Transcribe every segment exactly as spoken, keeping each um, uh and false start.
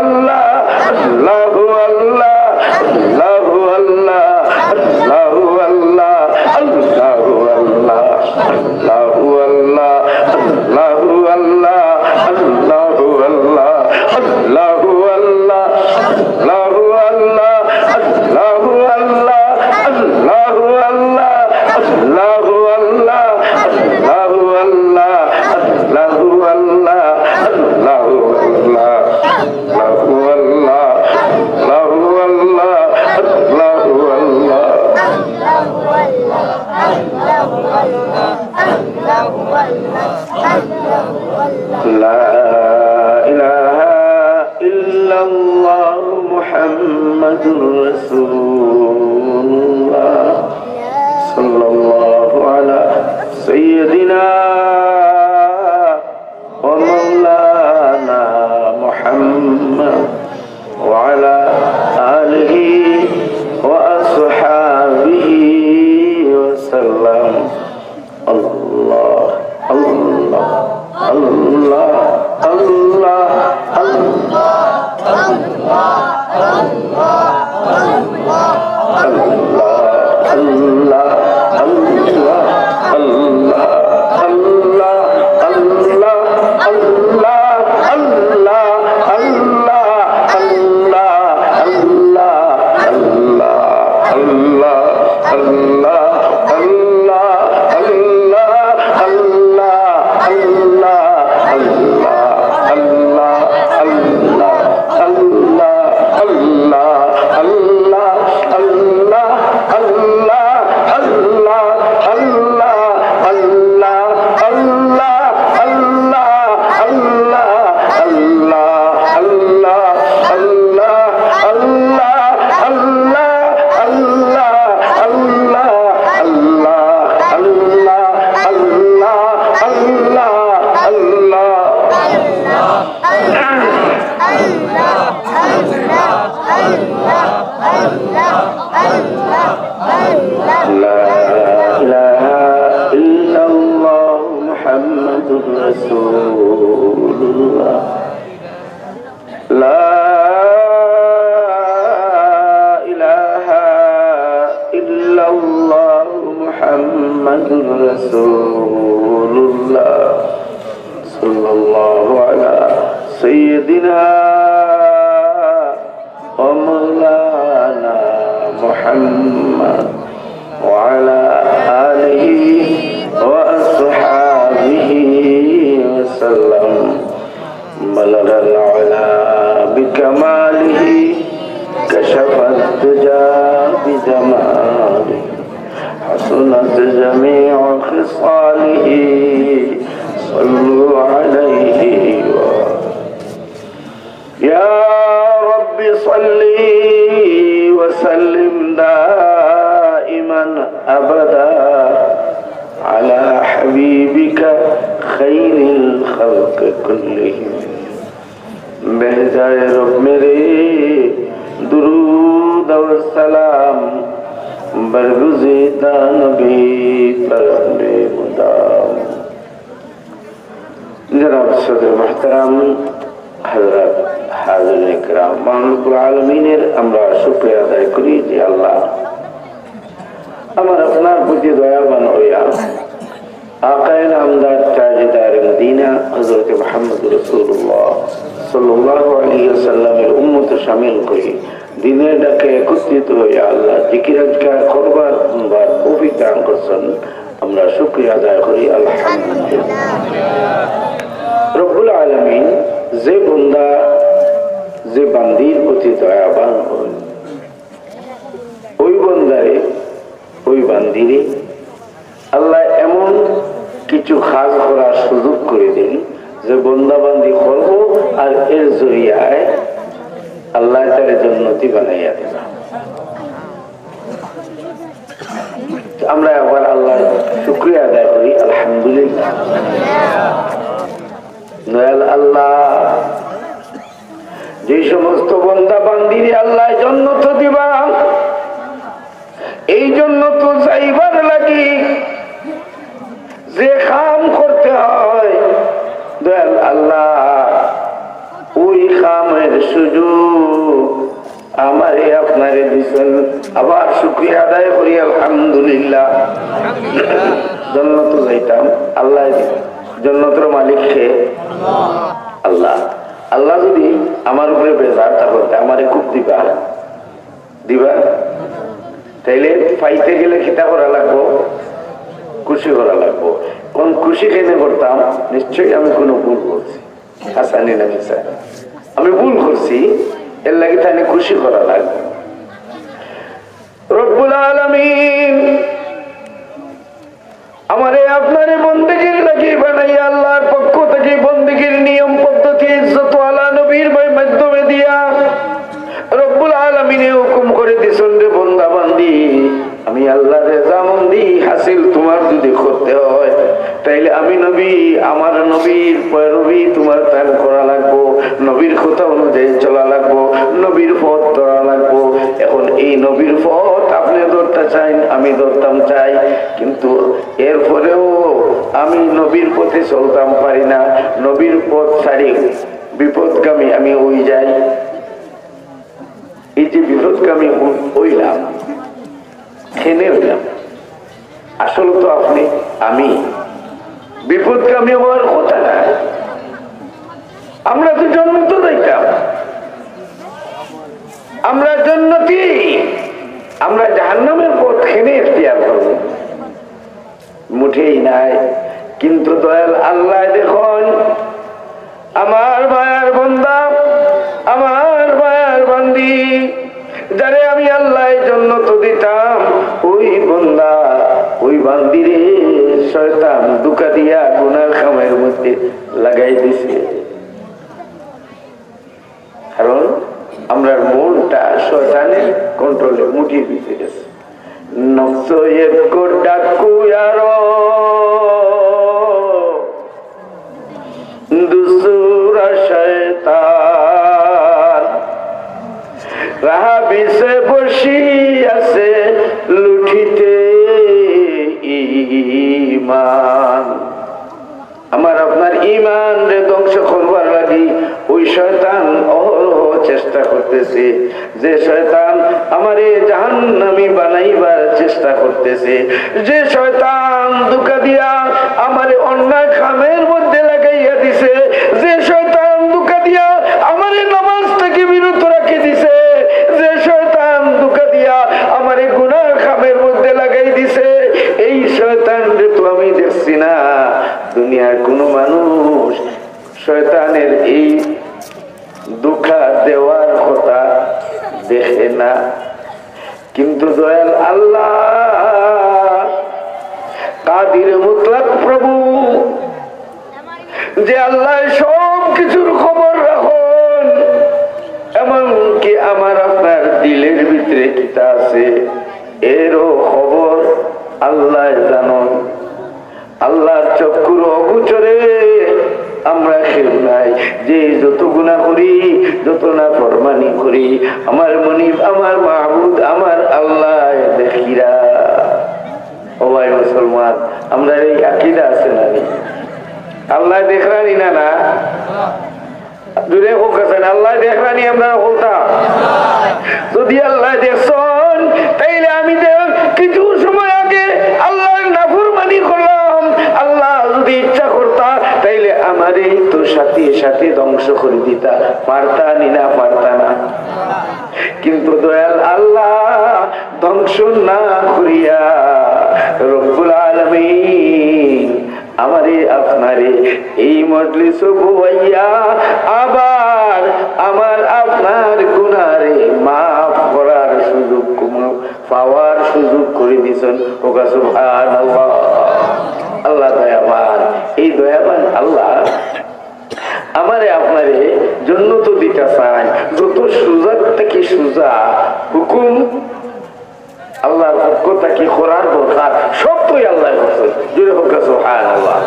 আল্লাহ, আল্লাহু আল্লাহ, আল্লাহু আল্লাহ, আল্লাহু আল্লাহ, আল্লাহু আল্লাহ, আল্লাহু আল্লাহ, আল্লাহু আল্লাহ, আল্লাহু আল্লাহ, আল্লাহু আল্লাহ, আল্লাহু আল্লাহ, আল্লাহু আল্লাহ, আল্লাহু আল্লাহ, আল্লাহু আল্লাহ, আল্লাহু আল্লাহ, আল্লাহু আল্লাহ, আল্লাহু আল্লাহ, আল্লাহু আল্লাহ, আল্লাহু আল্লাহ, আল্লাহু আল্লাহ। لا إله إلا الله محمد رسول الله صلى الله على سيدنا ومولانا محمد وعلى آله وأصحابه وسلم. الله، الله، الله، الله، الله. لا إله إلا الله محمد رسول الله. لا إله إلا الله محمد رسول الله. صلى الله على سيدنا ومولانا محمد وعلى آله وأصحابه وسلم. بلغ العلا بكماله، كشف الدجى بجماله، حسنت جميع خصاله. صلوا عليه و يا رب صل وسلم دائما أبدا على حبيبك خير الخلق كلهم. بهجائے رب میرے درود و سلام برگزیدہ نبی پر اپنے مدام۔ জনাব সদর মুহতারাম, হযরত হাজিরিন کرام, মহান রব্বুল আলামিনের আমরা শুকরিয়া আদায় করি যে আল্লাহ আমার আপনার প্রতি দয়াবান হইয়া আকায়ে নামদার তাজদারে মদিনা হযরত মুহাম্মদ রাসূলুল্লাহ সাল্লাল্লাহু আলাইহি ওয়াসাল্লামের উম্মত শামিল করি, দিনের ডাকে একত্রিত হইয়া আল্লাহ জিকির আজকার করবার হুনবার তৌফিক দান করছেন। আমরা শুকরিয়া আদায় করি, আলহামদুলিল্লাহ। রব্বুল আলামিন যে বন্দা, যে বান্দির প্রতি দয়াবান হন, ওই বন্দারে, ওই বান্দিরে আল্লাহ এমন কিছু কাজ করার সুযোগ করে দেন যে বন্দা বান্দি করব আর এর জরিয়ায় আল্লাহ তারে জন্নতি বানাইয়া দেন। আমরা একবার আল্লাহর শুকরিয়া আদায় করি, আলহামদুলিল্লাহ। দয়াল আল্লাহ, যে সমস্ত বন্দা বান্দিরে আল্লাহ জন্নত দিবা, এই জন্নত যাইবার লাগি যে কাম করতে হয়, দয়াল আল্লাহ, ওই কামের সুযোগ আমারে আপনারে দিছেন। আবার শুকরিয়া আদায় করি, আলহামদুলিল্লাহ। জন্নত যাইতাম, আল্লাহ দিবা। জন্নতর মালিক কে? আল্লাহ। আল্লাহ যদি আমার উপরে বেজার থাকইন, তে আমারে খুব দিবা, দিবা। তাইলে পাইতে গেলে কিতা করা লাগবো? খুশি করা লাগবো। কোন খুশি কেনে করতাম? নিশ্চয়ই আমি কোনো ভুল করছি। হাসানি না মিছা? আমি ভুল করছি, এর লাগি তানে খুশি করা লাগবো। রব্বুল আলামিন আমারে আপনারে বন্দেগীর লাগি বানাইয়া আল্লাহর পক্ষ থাকি বন্দেগীর নিয়ম পদ্ধতি ইজ্জতওয়ালা নবীর মাধ্যমে দিয়া রব্বুল আলামিনে হুকুম করে দিছইন, রে বন্দা বান্দি, আমি আল্লাহর রেজামন্দি হাসিল তোমার যদি করতে হয়, তাইলে আমি নবী, আমার নবীর পয়রবি তোমার তান করা লাগবো, নবীর কথা অনুযায়ী চলা লাগবো, নবীর পথ ধরা লাগবো। এখন এই নবীর পথ আপনি ধরতে চাইন, আমি ধরতাম চাই, কিন্তু এরপরেও আমি নবীর পথে চলতাম পারি না, নবীর পথ ছাড়ি বিপদগামী আমি হই যাই। এই যে বিপদগামী হই-, হইলাম, কেনে হইলাম? আসলে তো আপনি, আমি বিপদগামী হওয়ার কথা না। আমরা তো জন্নতো যাইতাম, আমরা জন্নতি, আমরা জাহান্নামের পথ কেনে এখতিয়ার করব? মুঠেই নাই। কিন্তু দয়াল আল্লাহ দেখুন, আমার মায়ার বন্দা, আমার মায়ার বান্দি, যারে আমি আল্লাহ জন্নত দিতাম, ওই বন্দা, ওই বান্দিরে শয়তান ধোঁকা দিয়া গুনার কামের মধ্যে লাগাই দিছে। কারণ আমরার মনটা শয়তানের কন্ট্রোলে মুঠির ভিতরে গেছে। নফসো একো ডাকু ইয়ারো, দুসরা শয়তান। রাহাবিসে বসি আছে লুটিতে ইমান। আমার আপনার ইমানরে ধ্বংস করবার লাগি ওই শয়তান অহরহ চেষ্টা করতেছে। যে শয়তান আমারে জাহান্নামী বানাইবার চেষ্টা করতেছে, যে শয়তান ধোঁকা দিয়া আমারে অন্যায় কামের মধ্যে লাগাইয়া দিছে, যে শয়তান ধোঁকা দিয়া আমারে নামাজ থেকে বিরত রাখি দিছে, যে শয়তান ধোঁকা দিয়া আমারে গুনার কামের মধ্যে লাগাই দিছে, এই শয়তানরে তো আমি দেখছি না। দুনিয়ার কোনো মানুষ শয়তানের এই ধোঁকা দেওয়ার কথা দেখে না, কিন্তু দয়াল আল্লাহ, কাদির মুতলাক প্রভু, যে আল্লাহ সব কিছুর খবর রাখেন, এমনকি আমার আপনার দিলের ভিতরে কিতা আছে, এরও খবর আল্লাহ জানেন। আল্লাহর চক্ষুর অগোচরে আমরা কেউ নাই। যে যত গুনাহ করি, যত নাফরমানি করি, আমার মুনিব, আমার মাবুদ, আমার আল্লাহ দেখিরা। ও ভাই মুসলমান, আমরার এই আকিদা আছে না নি? আল্লাহ দেখরা নি না, না? জোরে কউক্কা চাইন, আল্লাহ দেখরা নি আমরার হকলতা? যদি আল্লাহ দেখছইন, তাইলে আমি দেখ কিছু সময় সাথে ধ্বংস করি দিতা, পারতা নি না? পারতা না? কিন্তু দয়াল আল্লাহ ধ্বংস না করিয়া রব্বুল আলামিন আমারে আপনারে এই মজলিসো বওয়াইয়া আবার আমার আপনার গুনারে মাফ করার সুযোগ, ক্ষমা পাওয়ার সুযোগ করি দিছইন। কউক্কা সুবহানাল্লাহ। আল্লাহ দয়াবান, এই দয়াবান আল্লাহ আমারে আপনারে জন্নত দিতা চাইন। যত সুজা থাকি সুজা হুকুম আল্লাহর পক্ষ থাকি করার দরকার, সব তো আল্লাহ করছইন। জোরে কউক্কা সুবহানাল্লাহ।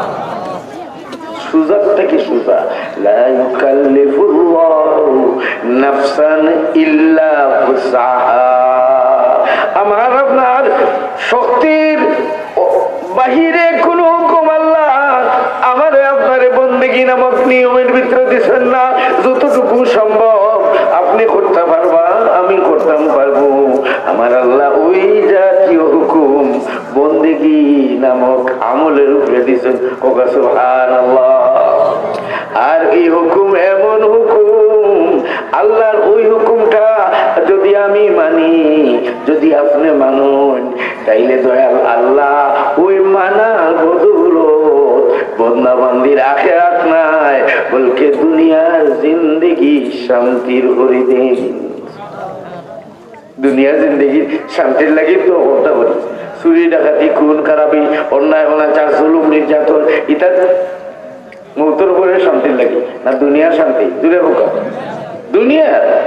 সুজা থাকি সুজা। লা ইউকাল্লিফুল্লাহু নাফসান ইল্লা উসআহা। আমার আপনার শক্তির বাহিরে কোনো হুকুম আল্লাহ আমারে আপনারে বন্দেগী নামক নিয়মের ভিতরে দিছইন না। যতটুকু সম্ভব আপনি করতা পারবা, আমি করতাম পারমু। আমার আল্লাহ ওই জাতীয় হুকুম বন্দেগী নামক আমলের উপরে দিছইন। কউক্কা সুবহানাল্লাহ। আর এই হুকুম এমন হুকুম, আল্লাহর ওই হুকুমটা যদি আমি মানি, যদি আপনি মানইন, তাইলে দয়াল আল্লাহ ওই মানার বদৌলত বন্দা বান্দির আখেরাত নায়, বলকে দুনিয়ার জিন্দেগি শান্তির করি দেইন। দুনিয়ার জিন্দেগি শান্তির লাগি তো করতা পারি। চুরি, ডাকাতি, খুন, খারাপি, অন্যায়, অনাচার, জুলুম, নির্যাতন, ইত্যাদি মউতর পরে শান্তির লাগি না দুনিয়ার শান্তি? জোরে কউক্কা। দুনিয়ার।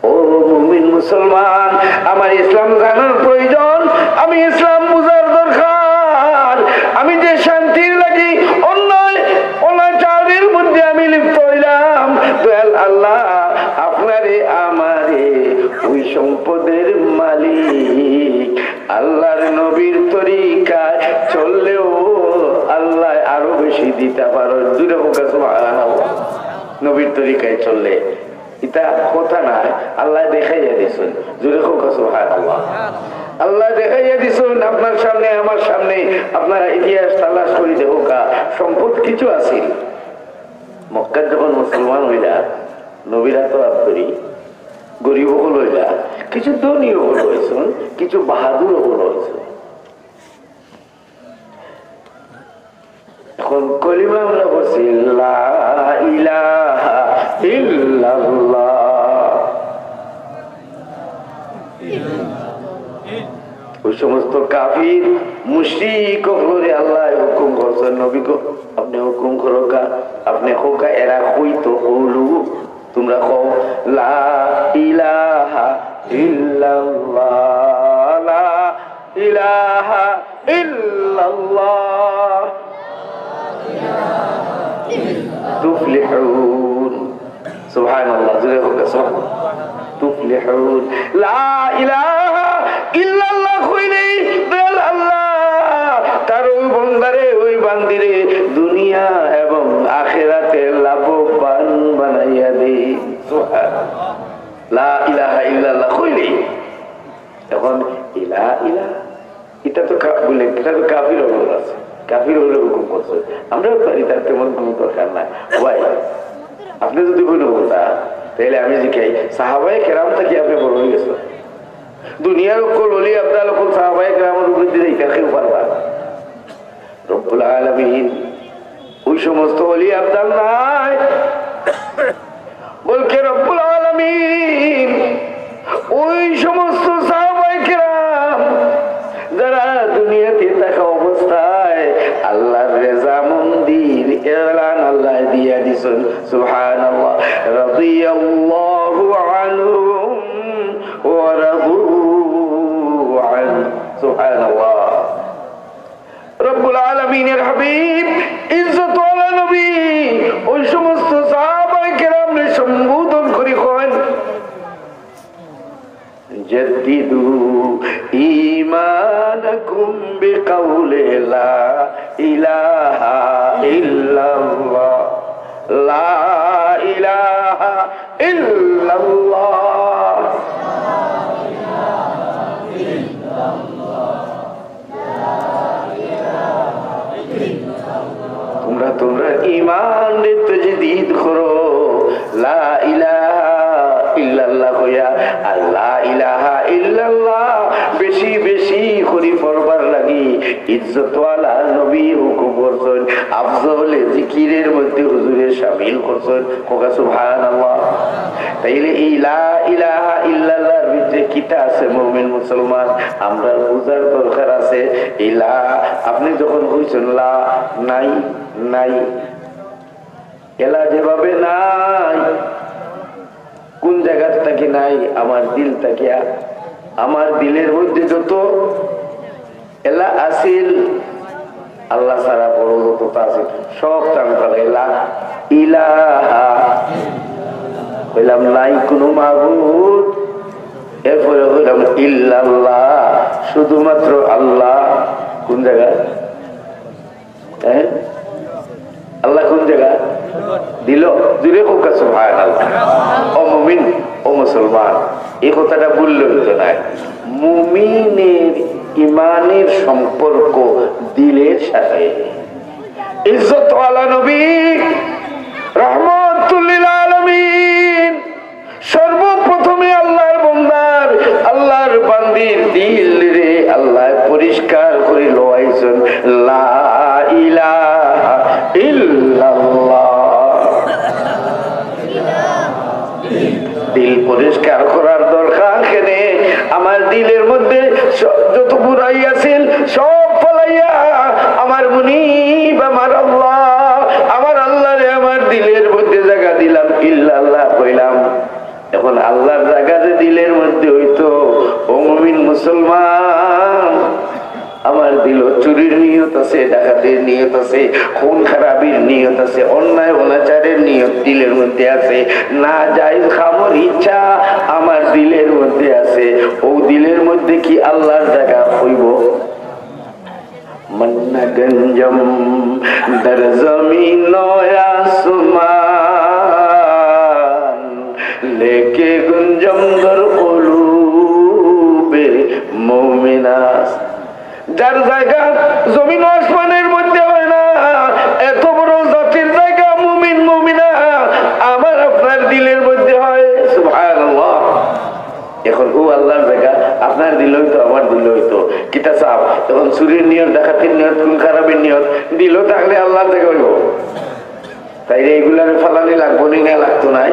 ও মুমিন মুসলমান, আমার ইসলাম জানার প্রয়োজন, আমি ইসলাম বুঝার দরকার। আমি যে শান্তির লাগি অন্যায় অনাচারের মধ্যে আমি লিপ্ত অইলাম, দয়াল আল্লাহ আপনারে আমারে ওই সম্পদের মালিক আল্লাহর নবীর তরিকায় চললেও আল্লাহ আরো বেশি দিতা পারইন। জোরে কউক্কা সুবহানাল্লাহ। নবীর তরিকায় চললে ইতা কথা নায়, আল্লাহ দেখাইয়া দিছইন। জোরে কউক্কা সুবহানাল্লাহ। আল্লাহ দেখাইয়া দিছইন আপনার সামনে, আমার সামনে। আপনারা ইতিহাস তালাশ করি দেখউক্কা, সম্পদ কিছু আছিল। মক্কাত যখন মুসলমান অইলা, নবীর আতো আত ধরি, গরিব অকল অইলা, কিছু ধনী অকল অইছইন, কিছু বাহাদুর অকল অইছইন। এখন কলিমা আমরা পড়ছি, লা ইলাহা ইল্লাল্লাহ। ওই সমস্ত কাফির, মুশরিক অকলরে আল্লাহ হুকুম করছইন, নবী গো, আপনি হুকুম করউক্কা, আপনি কউক্কা, এরা কইতো, কউলু, তুমরা কও, লা ইলাহা ইল্লাল্লাহ, লা ইলাহা ইল্লাল্লাহ তুফলিহুন। সুবহানাল্লাহ, জোরে কউক্কা, সুবহানাল্লাহ। তুফলিহুন। লা ইলাহা ইল্লাল্লাহ কইলেই দয়াল আল্লাহ তার ওই বন্দারে, ওই বান্দিরে দুনিয়া এবং আখেরাতে লাভবান বানাইয়া দেইন। সুবহানাল্লাহ। লা ইলাহা ইল্লাল্লাহ কইলেই এখন ইলা ইলা, ইটা তো কা-, বলে, ইটা তো কাফির অকলর আছে, কাফির অকলরে হুকুম করছে। আমরাও পারি, তার তেমন কোনো দরকার নাই। ভাই, আপনি যদি কোনো কথা, তাহলে আমি জিকাই, সাহাবায়ে কেরাম থাকি আপনি বড় অইগেছইন। দুনিয়ার অকল অলি আবদাল অকল সাহাবায়ে কেরামর উপরে দিলে ইটা কেউ পারবা না। রব্বুল আলামিন ওই সমস্ত অলি আবদাল নায়, বলকে রব্বুল আলামিন ওই সমস্ত সাহাবায়ে কেরাম যারা দুনিয়াতে থাকা অবস্থায় আল্লাহর রেজামন্দির এলান আল্লাহ দিয়া দিছইন। সুবহানাল্লাহ। রাদিয়াল্লাহু আনহুম ওয়া রাদু আনহু। সুবহানাল্লাহ। রব্বুল আলামিনের হাবিব, ইজ্জতওয়ালা নবী, ওই সমস্ত সাহাবায়ে কেরামরে সম্বোধন করি কইন, "জাদ্দিদু ঈমানাকুম বিকাউলি লা ইলাহা ইল্লাল্লাহ, লা ইলাহা ইল্লাল্লাহ।" তোমরা, তোমরা ইমানরে তাজদিদ ইজ্জতওয়ালা নবী হুকুম করছইন, আফজলে জিকিরের মধ্যে হুজুরে শামিল করছইন। কওকা সুবহানাল্লাহ। তাইলে এই লা ইলাহা ইল্লাল্লাহর ভিতরে কিতা আছে মুমিন মুসলমান, আমরা বুঝার দরকার আছে। এই লা, আপনি যখন কইছেন লা, নাই, নাই, এলা যেভাবে নাই, কোন জায়গার থাকি নাই? আমার দিল থাকিয়া। আমার দিলের মধ্যে যত এলা আছিল, আল্লাহ ছাড়া বড় যততা আছিল, সব টান ফালাইলা। ইলাহা, কইলাম নাই কোনো মাবুদ। এরপরে কইলাম ইল্লাল্লাহ, শুধুমাত্র আল্লাহ। কোন জায়গা? হ্যাঁ? আল্লাহ কোন জায়গা? দিল। জুরে কওকা সুবহানাল্লাহ। ও মুমিন, ও মুসলমান, এই কথাটা ভুললে হইতো না। মুমিনের ইমানের সম্পর্ক দিলের সাথে। ইজ্জতওয়ালা নবী, রাহমাতুল লিল আলামিন, সর্বপ্রথমে আল্লাহর বন্দার, আল্লাহর বান্দির দিলরে আল্লাহ পরিষ্কার করি লওয়াইছইন। লা ইলাহা ইল্লাল্লাহ। দিল পরিষ্কার করার দরকার কেনে? আমার দিলের মধ্যে স-, যত বুরাই আছিল, সব ফালাইয়া আমার মুনিব, আমার আল্লাহ, আমার আল্লাহরে আমার দিলের মধ্যে জায়গা দিলাম, ইল্লাল্লাহ কইলাম। এখন আল্লাহর জায়গা যে দিলের মধ্যে হইতো, ও মুমিন মুসলমান, আমার দিলো চুরির নিয়ত আছে, ডাকাতির নিয়ত আছে, খুন খারাপির নিয়ত আছে, অন্যায় অনাচারের নিয়ত দিলের মধ্যে আছে, নাজায়েজ কামর ইচ্ছা আমার দিলের মধ্যে আছে। ও দিলের মধ্যে কি আল্লাহর জায়গা হইব? من گنجم در زمین و آسمان، لیکن گنجم در قلوب مومن است. যার জায়গা জমিন ও আসমানের মধ্যে হয় না, এত বড় জাতির জায়গা মুমিন মুমিনা আমার আপনার দিলের মধ্যে হয়। সুবহানাল্লাহ। এখন ও আল্লাহর জায়গা আপনার দিল হইতো, আমার দিল হইতো, কিতা সাব? এখন চুরির নিয়ত, ডাকাতির নিয়ত, খুন খারাপির নিয়ত, দিল থাকলে আল্লাহর জায়গা হইব। তাইলে এগুলারে ফালানি লাগবো নি না লাগতো নাই?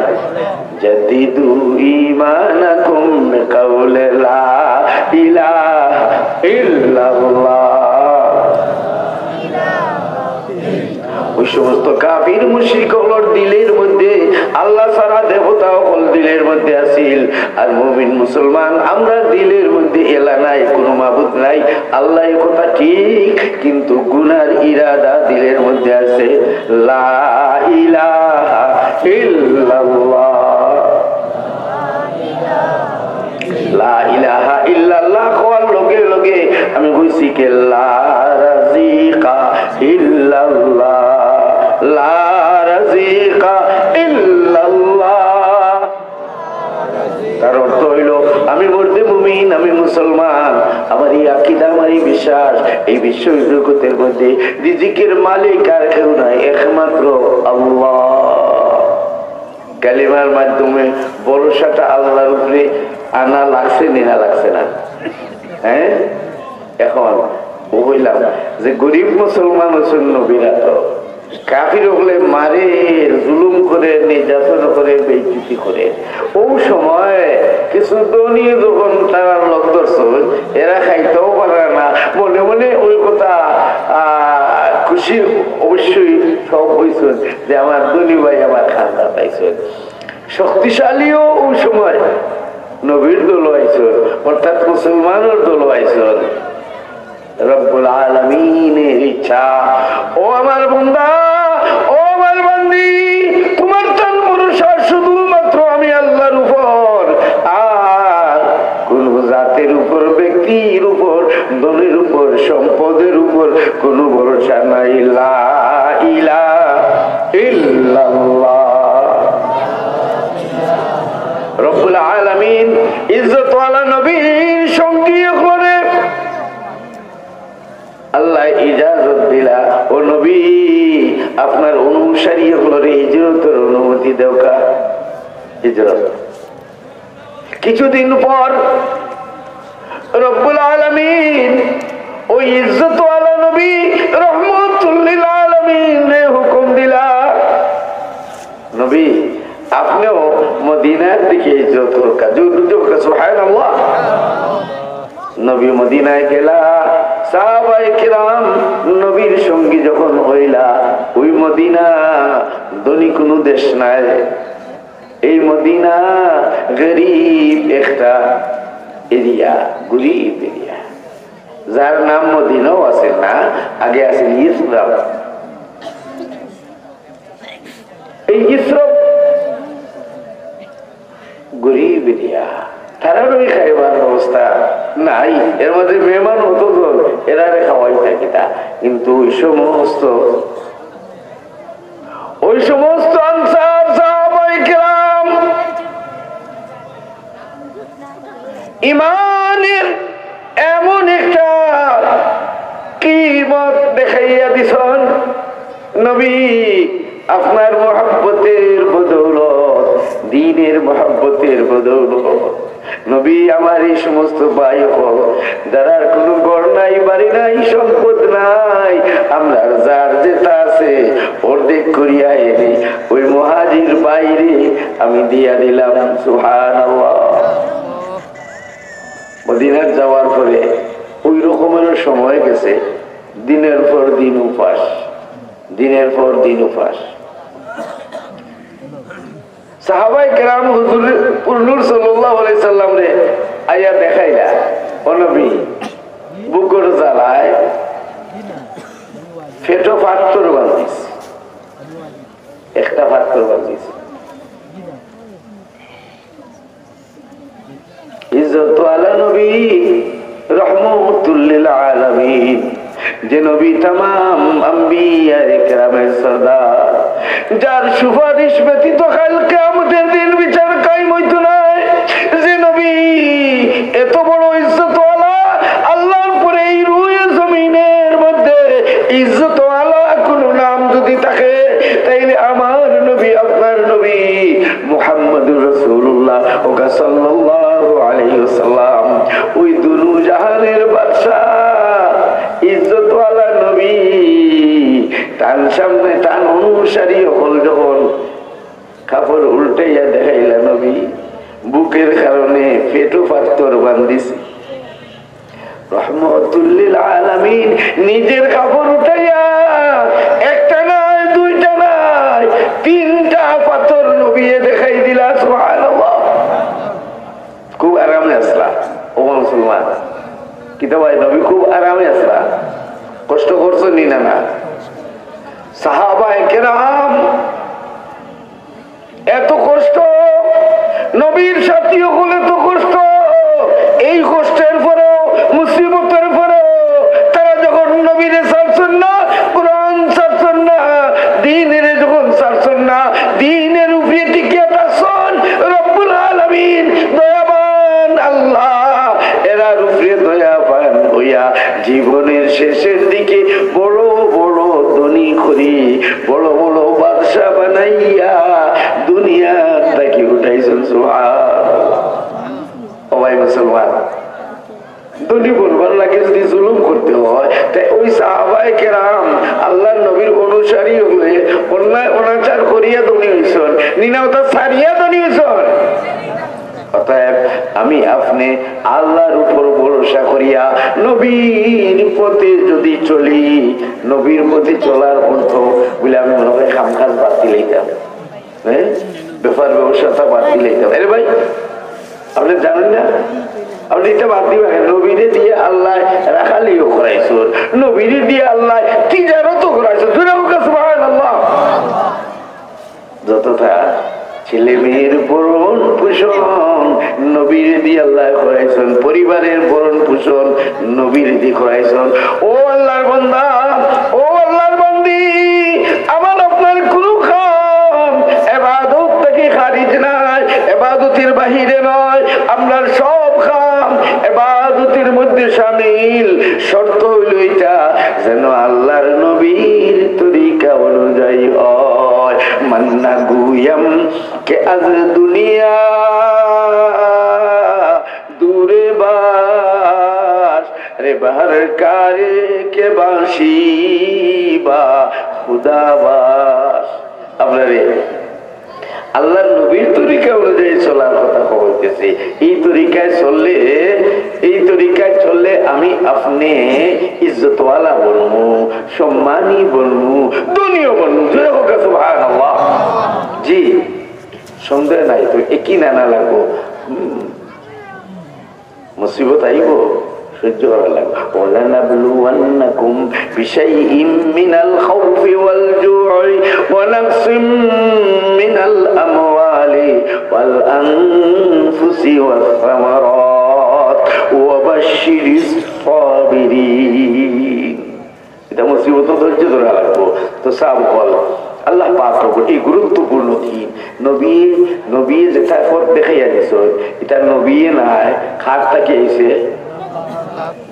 জাদ্দিদু ঈমানাকুম বিকাউলি লা ইলাহা ইল্লাল্লাহ। ওই সমস্ত কাফির মুশরিক অকলর দিলের মধ্যে আল্লাহ ছাড়া দেবতা অকল দিলের মধ্যে আছিল, আর মুমিন মুসলমান আমরা দিলের মধ্যে এলা নাই, কোনো মাবুদ নাই। আল্লাহ এই কথা ঠিক, কিন্তু গুনার ইরাদা দিলের মধ্যে আছে। লা ইলাহা ইল্লাল্লাহ। লা ইলাহা ইল্লাল্লাহ কওয়ার লগে লগে আমি কইছি কি, লা রাজিকা ইল্লাল্লাহ, লা রাজিকা ইল্লাল্লাহ। তার অর্থ হইল, আমি মর্দে মুমিন, আমি মুসলমান, আমার এই আকিদা, আমার এই বিশ্বাস, এই বিশ্ব জগতের মধ্যে রিজিকের মালিক আর কেউ নাই, একমাত্র আল্লাহ। কালিমার মাধ্যমে ভরসাটা আল্লাহর উপরে আনা লাগছে নি না লাগছে না? হ্যাঁ, এখন ও কইলাম যে গরিব মুসলমান হচ্ছেন নবীরা তো, কাফির হকলে মারে, জুলুম করে, নির্যাতন করে, বেইজ্জতি করে। ও সময় কিছু ধনী যখন তারা লোক ধরছে, এরা খাইতেও পারে না, মনে মনে ওই কথা, আহ, খুশি অবশ্যই সব হইছে যে আমার ধনী ভাই আমার খান্দা পাইছে। শক্তিশালীও ওই সময় নবীর দল আইছে, অর্থাৎ মুসলমানের দল আইছে। রব্বুল আলামিনের ইচ্ছা, ও আমার বান্দা, ও আমার বান্দি, তোমার তান ভরসা শুধুমাত্র আমি আল্লাহর উপর, আর কোন জাতের উপর, ব্যক্তির উপর, ধনের উপর, সম্পদের উপর কোনো ভরসা নাই। লা ইলাহা ইল্লাল্লাহ। রব্বুল আলামিন ইজ্জতওয়ালা নবীর সঙ্গী অকলরে আল্লাহ ইজাজত দিলা, "ও নবী, আপনার অনুসারী অকলরে হিজরতের অনুমতি দেওকা।" হিজরত। কিছুদিন পর রব্বুল আলামিন ওই ইজ্জত মদিনায় গেলা, সাহাবায়ে কেরাম নবীর সঙ্গী যখন অইলা, ওই মদিনা ধনী কোনো দেশ নায়, এই মদিনা গরিব একটা এরিয়া, গরিব এরিয়া, যার নাম মদিনাও আছে না, আগে আছে ইসরাফ। এই ইসরাফ গরিব এরিয়া, তারার ওই খাইবার ব্যবস্থা নাই। এর মাঝে মেহমান অতজন, এরারে খাওয়াইতা কিতা? কিন্তু ওই সমস্ত, ওই সমস্ত আনসার সাহাবায়ে কেরাম ইমানের এমন একটা কিমত দেখাইয়া দিছন, নবী, আপনার মহব্বতের বদৌলত, দ্বীনের মহব্বতের বদৌলত, নবী, আমার এই সমস্ত ভাই অকল, যারার কোনো ঘর নাই, বাড়ি নাই, সম্পদ নাই, আমরার যার যেটা আছে অর্ধেক করিয়া এনে ওই মুহাজির ভাইরে আমি দিয়া দিলাম। সুবহানাল্লাহ। মদিনাত যাওয়ার পরে ওই রকমের সময় গেছে, দিনের পর দিন উপাস, দিনের পর দিন উপাস। সাহাবায়ে কেরাম হুজুর পুরনুর সাল্লাল্লাহু আলাইহি সাল্লামরে আইয়া দেখাইলা, "ও নবী, বুকর জ্বালায় পেটো পাত্তর বান্ধিছে, একটা পাত্তর বান্ধিছে।" ইজ্জতওয়ালা নবী, রহমতুল্লিল আলামিন, যে নবী তামাম আম্বিয়া একরামের সর্দার, যার সুপারিশ ব্যতীত কাল কিয়ামতের দিন বিচার কায়েম হইতো নায়, যে নবী এত বড় ইজ্জতওয়ালা, আল্লাহর পরে এই রুয়ে জমিনের মধ্যে ইজ্জতওয়ালা কোনো নাম যদি থাকে, তাইলে আমার নবী, আপনার নবী মুহাম্মদুর রাসূলুল্লাহ, ওকা সাল্লাল্লাহু আলাইহি ওয়াসাল্লাম, ওই দুনু জাহানের বাদশা, ইজ্জতওয়ালা নবী, তার সামনে তার অনুসারী অকল যখন কাপড় উল্টাইয়া দেখাইলা নবী, বুকের কারণে পেটো পাত্তর বান্ধিছে। রহমতুল্লিল আলামিন নিজের কাপড় উঠাইয়া একটা নায়, দুইটা নায়, তিনটা পাথর নবীয়ে দেখাই দিলা। সুবহানাল্লাহ। খুব আরামে আসলা, ও মুসলমান। কিতা ভাই, নবী খুব আরামে আসলা, কষ্ট করছো নি না? না। সাহাবায়ে কেরাম এত কষ্ট, নবীর সাথী অকল এত কষ্ট, এই কষ্টের পরেও, মুসিবতের পরেও তারা যখন নবীরে ছাড়ছন না, কোরআন ছাড়ছন না, দ্বীনরে যখন ছাড়ছন না, দ্বীনের উপরে টিকিয়া থাকছন, রব্বুল আলামিন দয়াবান আল্লাহ এরার উপরে দয়াবান হইয়া জীবনের শেষের দিকে বড় বড় ধনী করি, বড় বড় বাদশা বানাইয়া দুনিয়া থাকি উঠাইছন। সুবহানাল্লাহ। ও ভাই মুসলমান, ধনী বনবার লাগি যদি জুলুম করতে হয়, তাই ওই সাহাবায়ে কেরাম আল্লাহর নবীর অনুসারী হয়ে অন্যায় অনাচার করিয়া ধনী হইছন, নিনা ওটা ছাড়িয়া ধনী হইছন। অতএব আমি আপনি আল্লাহর উপর ভরসা করিয়া নবীর পথে যদি চলি, নবীর পথে চলার অর্থ বলে আমি মনে করি কাম কাজ বাদ দিলাইতাম, হ্যাঁ, ব্যাপার ব্যবসাটা বাদ দিলাইতাম। আরে ভাই, আপনি জানেন না, আপনি এটা বাদ দিবেন। নবীরে দিয়ে আল্লাহ রাখালিও করাইছন, নবীরে দিয়ে আল্লাহ তিজারতও করাইছন। সুবহানাল্লাহ। যতটা ছেলে মেয়ের ভরণ পোষণ নবীর দি আল্লাহ করাইছন, পরিবারের ভরণ পোষণ নবীর দি করাইছন। ও আল্লাহর বান্দা, ও আল্লাহর বান্দি, আমার আপনার কোনো কাম এবাদত থেকে খারিজ নাই, এবাদতের বাহিরে নয়। আমরার সব কাম এবাদতের মধ্যে শামিল। শর্ত হইল এটা, যেন আল্লাহর নবীর তরিকা অনুযায়ী হয়। মান্না গুয়াম কে আজ দুনিয়া দূরে বাস রে, বাহার কারে কে বাসি বা খুদা বাস। আপনারে আল্লাহর নবীর তরিকা অনুযায়ী চলার কথা কইতেছি। এই তরিকায় চললে এই তরিকায় চললে আমি আপনে ইজ্জতওয়ালা বনমু, সম্মানী বনমু, ধনীও বনমু। জোরে কউক্কা সুবহানাল্লাহ। জি, সন্দেহ নাই তো, একই নানা লাগবো। হুম। মুসিবত আইবো, সহ্য করা লাগবো। ولنبلونكم بشيء من الخوف والجوع ونقص من الأموال والأنفس والثمرات وبشر الصابرين. ইতা মুসিবত ধৈর্য ধরা লাগবো। তো সাব বল, আল্লাহ পাক রব্বুল এই গুরুত্বপূর্ণ দিন, নবী, নবী যেটা পথ দেখাইয়া দিছইন, ইটা নবী নায়, কার থাকি আইছে?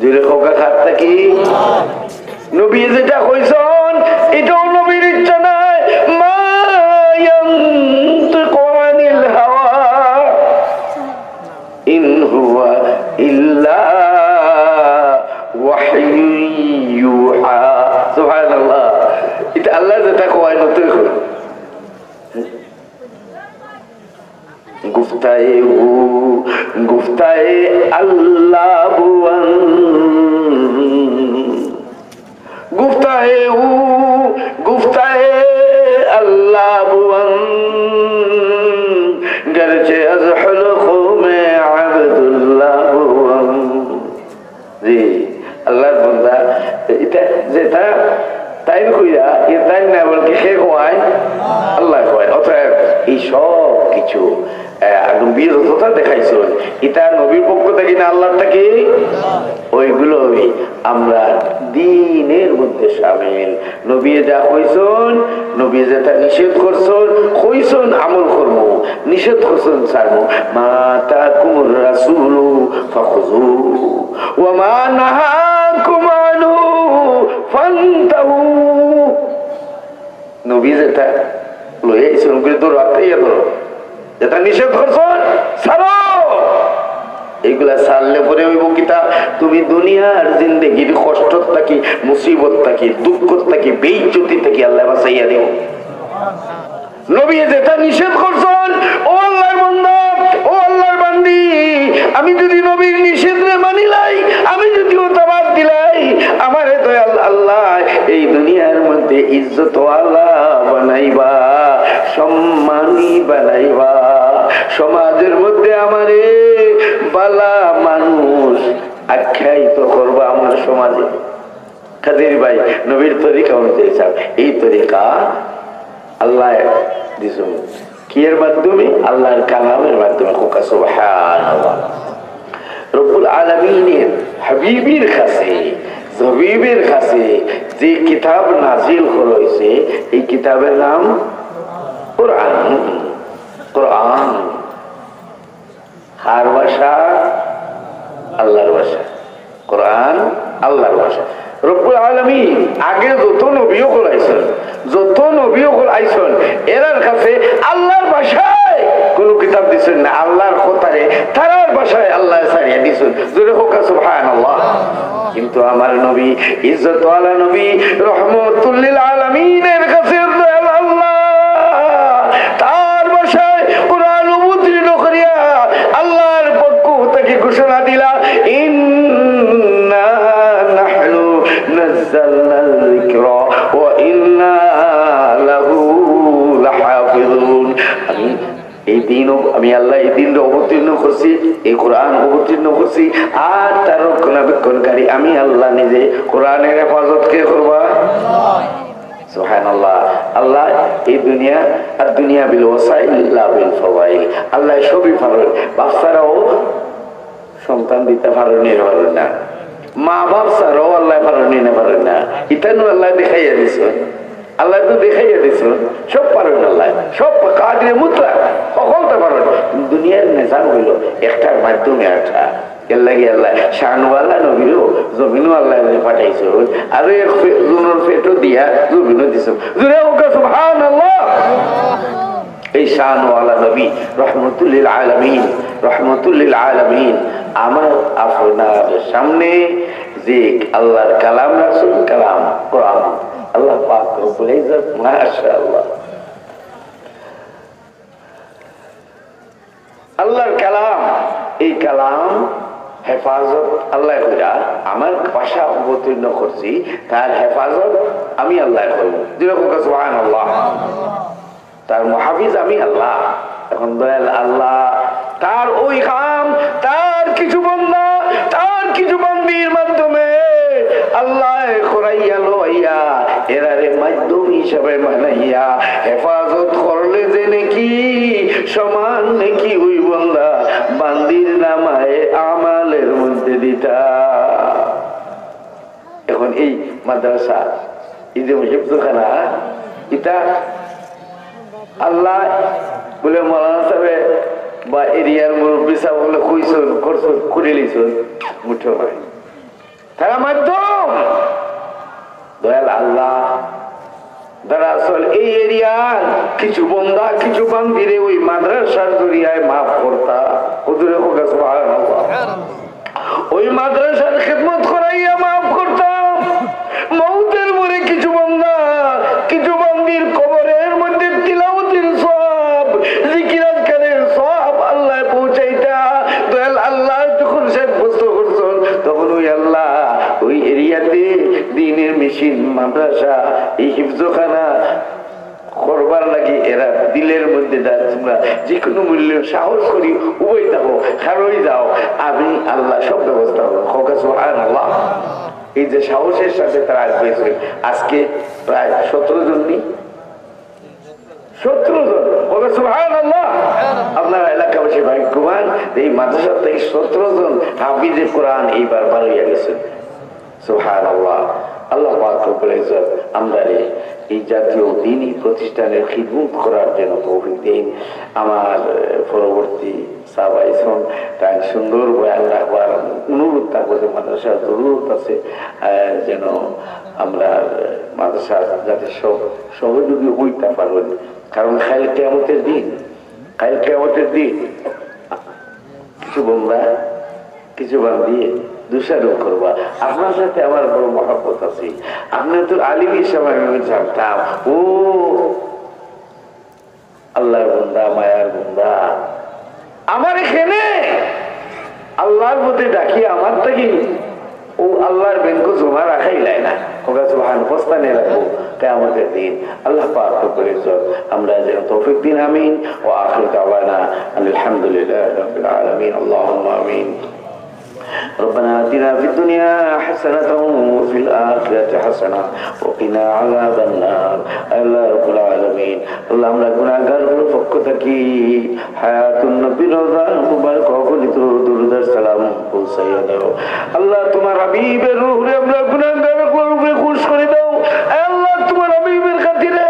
জোরে কউক্কা, কার থাকি? নবী যেটা কইছইন, ইটাও নবীর ইচ্ছা নায়। ما ينطق عن الهوى إن هو إلا وحي يوحى। সুবহানাল্লাহ। ইটা আল্লায় যেটা কইন, অতাউ কইন। گفته‌او، گفته‌او الله بوان. گفته‌او، گفته‌او الله بوان، گرچه از حلقوم عبدالله بوان. জি, আল্লাহর বান্দা, ইটা যেটা তাইন কইরা, ইটা তাইন না বলকে কে কওয়ায়? আল্লায় কওয়ায়। অতএব এই সব কিছু, আহ, নবীয়ে যতটা দেখাইছইন, ইটা নবীর পক্ষ থাকি না আল্লাহর থাকি? ওইগুলোই আমরা দ্বীনের মধ্যে শামিল। নবীয়ে যা কইছইন, নবীয়ে যেটা নিষেধ করছইন, কইছইন আমল করমু, নিষেধ করছইন ছাড়মু। ما آتاكم الرسول فخذوه وما نهاكم عنه فانتهوا। নবী যেটা লইয়া আইছইন, ওগুলি ধরো, আঁকড়াইয়া ধরো। যেটা নিষেধ করছইন, ছাড়ো। এইগুলা ছাড়লে পরে অইবো কিতা? তুমি দুনিয়ার জিন্দেগির কষ্ট থাকি, মুসিবত থাকি, দুঃখ থাকি, বেইজ্জতি থাকি আল্লায় বাঁচাইয়া দিবো। নবীয়ে যেটা নিষেধ করছইন, ও আল্লাহর বান্দা, ও আল্লাহর বান্দি, আমি যদি নবীর নিষেধরে মানিলাই, আমি যদি ওটা বাদ দিলাই, আমারে দয়াল আল্লায় এই দুনিয়ার মধ্যে ইজ্জতওয়ালা বানাইবা, সম্মানী বানাইবা, সমাজের মধ্যে আমারে বালা মানুষ আখ্যায়িত করবা আমার সমাজে। কাজেই ভাই, নবীর তরিকা অনুযায়ী চল। এই তরিকা আল্লায় দিছইন। কিয়ের মাধ্যমে? আল্লাহর কালামের মাধ্যমে। কউক্কা সুবহানাল্লাহ। রব্বুল আলামিনের হাবিবের কাছে, হাবিবের কাছে যে কিতাব নাজিল করা হইছে, এই কিতাবের নাম কোরআন। কোরআন। কার ভাষা? আল্লাহর ভাষা। কোরআন আল্লাহর ভাষা। রব্বুল আলামিন আগে যত নবী অকল আইছইন, যত নবী অকল আইছইন, এরার কাছে আল্লাহর ভাষায় কোনো কিতাব দিছইন না, আল্লাহর কথারে তারার ভাষায় আল্লায় ছাড়িয়া দিছইন। জোরে কউক্কা সুবহানাল্লাহ। কিন্তু আমার নবী, ইজ্জতওয়ালা নবী, রহমতুল্লিল আলামিনের কাছে দয়াল আল্লাহ তার ভাষায় কোরআন অবতীর্ণ করিয়া আল্লাহর পক্ষ থাকি ঘোষণা দিলা, إنا نحن نزلنا الذكر وإنا له لحافظون। আমি এই দিন অব-, আমি আল্লায় এই দিন অবতীর্ণ করছি, এই কোরআন অবতীর্ণ করছি। আর তার রক্ষণাবেক্ষণকারী আমি আল্লাহ নিজে। কোরআনের হেফাজত কে করবা? সুবহানাল্লাহ। আল্লায় এই দুনিয়া, الدنيا بالوسائل لا بالفضائل। আল্লায় সবই পারইন, বাপ ছাড়াও সন্তান দিতা পারইন নি না পারইন না? মা বাপ ছাড়াও আল্লায় পারইন নি না পারইন না? ইতানু আল্লায় দেখাইয়া দিছইন। আল্লায় তো দেখাইয়া দিছইন, সব পারইন আল্লায়, সব কাদিরে মুতলাক, হকলতা পারইন। দুনিয়ার নিজাম অইলো একটার মাধ্যমে আরেকটা। এর লাগি আল্লায় শানওয়ালা নবীরেও জমিনো আল্লায় পাঠাইছইন, আরো এক ফে-, জনর পেটো দিয়া জমিনো দিছইন। জোরে কউক্কা সুবহানাল্লাহ। এই শানওয়ালা নবী রহমতুল্লিল আলামিন, রহমতুল্লিল আলামিন, আমার আপনার সামনে যে আল্লাহর কালাম রাখছইন, কালাম কোরআন, আল্লাহ পাক রব্বুল ইজ্জত, মাশাআল্লাহ। আল্লাহর কালাম, এই কালাম হেফাজত আল্লায় কইরা, আমার পাশা অবতীর্ণ করছি, তার হেফাজত আমি আল্লায় করমু। জোরে কউক্কা সুবহানাল্লাহ। তার মুহাফিজ আমি আল্লাহ। এখন দয়াল আল্লাহ, তার ওই কাম, তার কিছু বন্দা, তার কিছু বান্দির মাধ্যমে আল্লায় করাইয়া লইয়া, এরারে মাধ্যম হিসাবে বানাইয়া, হেফাজত করলে যে নেকি, সমান নেকি ওই বন্দা বান্দির নামায়ে আমালের মধ্যে দিতা। এখন এই মাদ্রাসা, এই যে হিফজখানা, ইটা আল্লাহ বলে মৌলানা সাহেবে বা এরিয়ার মুরব্বী সাহেব বলে কইছইন, করছইন, করিলিছইন, মুঠো নাই। তারা মাধ্যম, দয়াল আল্লাহ। দরাসল এই এরিয়ার কিছু বন্দা, কিছু বান্দিরে ওই মাদ্রাসার জরিয়ায় মাফ করতা। হুজুরে কউক্কা সুবহানাল্লাহ। ওই মাদ্রাসার খেদমত করাইয়া মাফ করতা। মউতের পরে কিছু বন্দা, কিছু বান্দির কবরের মধ্যে তিলাওয়াতের সওয়াব, জিকির আজকারের সওয়াব আল্লায় পৌঁছাইতা। দয়াল আল্লাহ যখন সাব্যস্ত করছইন, তখন ওই আল্লাহ ওই এরিয়াতে দ্বীনের মেশিন, মাদ্রাসা, এই হিফজখানা করবার লাগি এরা দিলের মধ্যে দা-, তোমরা যে কোনো মূল্যে সাহস করি উবাই থাকো, খাড়ই যাও, আমি আল্লাহ সব ব্যবস্থা করবো। কউক্কা সুবহানাল্লাহ। এই যে সাহসের সাথে তারা আসবে, আজকে প্রায় সতেরো জন নি, সতেরো জন। কউক্কা সুবহানাল্লাহ। আপনারা এলাকাবাসী ভাগ্যবান, এই মাদ্রাসা থেকে সতেরো জন হাফিজে কোরআন এইবার বার হইয়া গেছেন। সুবহানাল্লাহ। আল্লাহ পাক রব্বুল ইজ্জত আমরারে এই জাতীয় দ্বীনি প্রতিষ্ঠানের খিদমত করার জন্য তৌফিক দিন। আমার, আহ, পরবর্তী সাহাবা ইসলাম তাই সুন্দর বয়ান রাখবার অনুরোধ থাকবো যে মাদ্রাসার জরুরত আছে, আহ, যেন আমরা মাদ্রাসা যাতে সব সহযোগী হইতে পারেন, কারণ কাইল কিয়ামতের দিন, কাইল কিয়ামতের দিন কিছু বন্দা, কিছু বান্দি দোষারোপ করবা। আপনার সাথে আমার বড় মহব্বত আছে, আপনি তো আলিম হিসাবে আমি জানতাম। ও আল্লাহর বন্দা, মায়ার বন্দা, আমার এখানে আল্লাহর প্রতি ডাকি আমার থাকি ও আল্লাহর ব্যাংক জমা রাখাই যায় না। কউক্কা সুবহান, বস্তা নিয়ে রাখবো কিয়ামতের দিন। আল্লাহ পাক রব্বুল ইজ্জত আমরা যেন তৌফিক দিন, আমিন। ওয়া আখিরু দাওয়ানা আলহামদুলিল্লাহি রাব্বিল আলামিন। আল্লাহুম্মা আমিন। ربنا آتنا في الدنيا حسنة وفي الآخرة حسنة وقنا عذاب النار। আল্লাহ রাব্বুল আলামিন, আল্লাহ, আমরা গুনাহগারর পক্ষ থাকি হায়াতুন নবী রওজা মুবারক অগণিত দুরূদ আর সালাম পৌঁছাইয়া দাও। আল্লাহ, তোমার হাবিবের রুহরে আমরা গুনাহগারর উপরে খুশ করি দাও। আয় আল্লাহ, তোমার হাবিবের খাতিরে,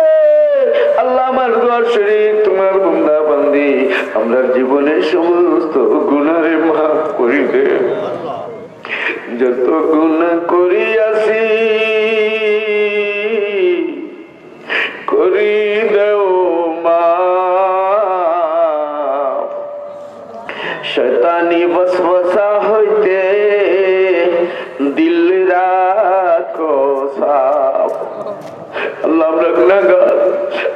আল্লাহ, আমার দোয়ার শরিক, তোমার বন্দা বান্দি, আমরার জীবনের সমস্ত গুনারে মাফ করি দেও। যত গুনা করিয়াছি, করি দেও মাফ। শয়তানি ওয়াসওয়াসা হইতে দিল রাখো সাফ। আল্লাহ, আমরা গুনাহগার,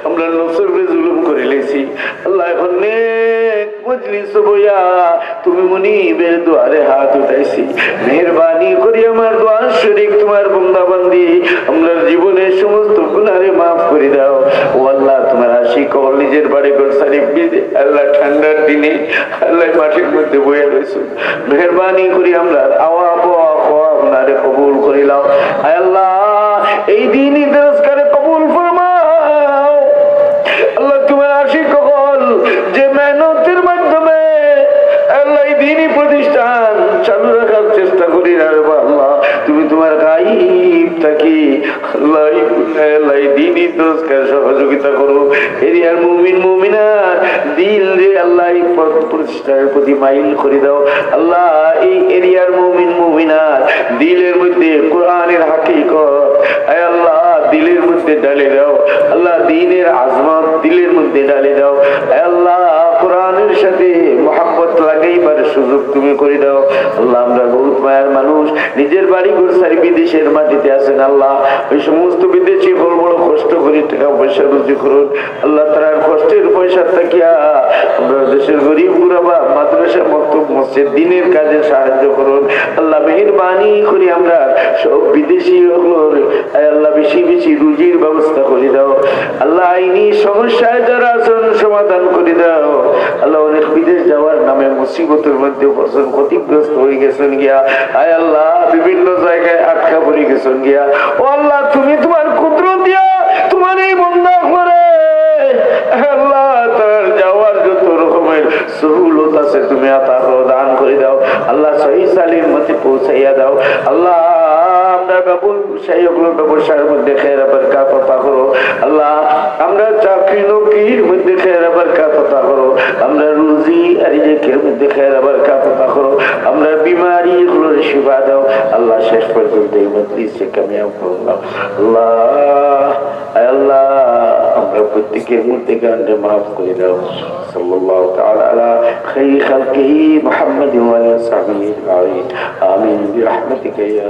আমরা নফসর উপরে জুলুম করিলিছি। আল্লাহ, এখন নেক মজলিসো বইয়া তুমি মুনিবের দুয়ারে হাত উঠাইছি। মেহেরবানি করি আমার দোয়ার শরিক তোমার বন্দা বান্দি, আমরার জীবনের সমস্ত গুনারে মাফ করি দাও। ও আল্লাহ, তোমার আশিক অকল নিজের বাড়ি ঘর ছাড়ি বিদে-, আল্লাহ, ঠান্ডার দিনে, আল্লাহ, মাটির মধ্যে বইয়া রইছো। মেহেরবানি করি আমরার আওয়া, বওয়া, খাওয়া, আপনারে কবুল করি লাও। আয় আল্লাহ, এই দ্বীনি দরসগারে কবুল ফরমাও। আল্লাহ, তোমার আশিক অকল যে মেহনতের মাধ্যমে, আল্লাহ, এই দ্বীনি প্রতিষ্ঠান চালু রাখার চেষ্টা করি, আল্লাহ, তুমি তোমার গাইব থাকি আল্লাহ, এই, আল্লাহ, এই দ্বীনি দরসগারে সহযোগিতা করো। এরিয়ার মুমিন মুমিনাত দিলরে আল্লাহ, এই প্র-, প্রতিষ্ঠানের প্রতি মাইল করি দাও। আল্লাহ, এই এরিয়ার মুমিন মুমিনাত দিলের মধ্যে কোরআনের হাকিকত, আয় আল্লাহ, দিলের মধ্যে ঢালি দাও। আল্লাহ, দ্বীনের আজমত দিলের মধ্যে ঢালি দাও। আয় আল্লাহ, কোরআনের সাথে মহব্বত লাগাইবার সুযোগ তুমি করি দাও। আল্লাহ, আমরা বহুত মায়ার মানুষ, নিজের বাড়ি ঘর ছাড়ি বিদেশের মাটিতে আছেন। আল্লাহ, ওই সমস্ত বিদেশি অকল বড় কষ্ট করি টাকা পয়সা রুজি করইন। আল্লাহ, তারার কষ্টের পয়সা থাকিয়া আমরা দেশের গরিব গুরাবা, মাদ্রাসা, মক্তব, মসজিদ, দিনের কাজে সাহায্য করইন। আল্লাহ, মেহেরবানি করি আমরা সব বিদেশি অকলর, আয় আল্লাহ, বেশি বেশি রুজির ব্যবস্থা করি দাও। আল্লাহ, আইনি সমস্যায় যারা আছেন সমাধান করি দাও। আল্লাহ, অনেক বিদেশ যাওয়ার নামে মুসিবতের মধ্যে পড়ছেন, ক্ষতিগ্রস্ত হয়ে গেছেন গিয়া। আয় আল্লাহ, বিভিন্ন জায়গায় আটকা পড়ে গেছেন গিয়া। ও আল্লাহ, তুমি তোমার কুদরত দিয়া তোমার এই বন্দা করে, আল্লাহ, তার যাওয়ার যত রকমের সহুলত আছে তুমি আতা করো, দান করে দাও। আল্লাহ, সহি সালিম মতে পৌঁছাইয়া দাও। আল্লাহ, আমরা বাবুল সেই অকলর ব্যবসার মধ্যে খের বরকত আতা করো। আল্লাহ, আমরা চাকরি নৌকরির মধ্যে খের বরকত আতা করো। আমরা রুজি আর রিজিকের মধ্যে খের বরকত আতা করো। আমরা বিমারি অকলর শিফা দাও। আল্লাহ, শেষ পর্যন্ত এই মজলিসে কামিয়াব করো। আল্লাহ, আয় আল্লাহ, আমরা প্রত্যেকের মধ্যে গানরে মাফ করে দাও। সাল্লাল্লাহু তাআলা আলা খাইরি খালকিহি মুহাম্মাদিন ওয়া আলিহি ওয়া সাহবিহি আজমাইন। আমিন বিরহমাতিকা ইয়া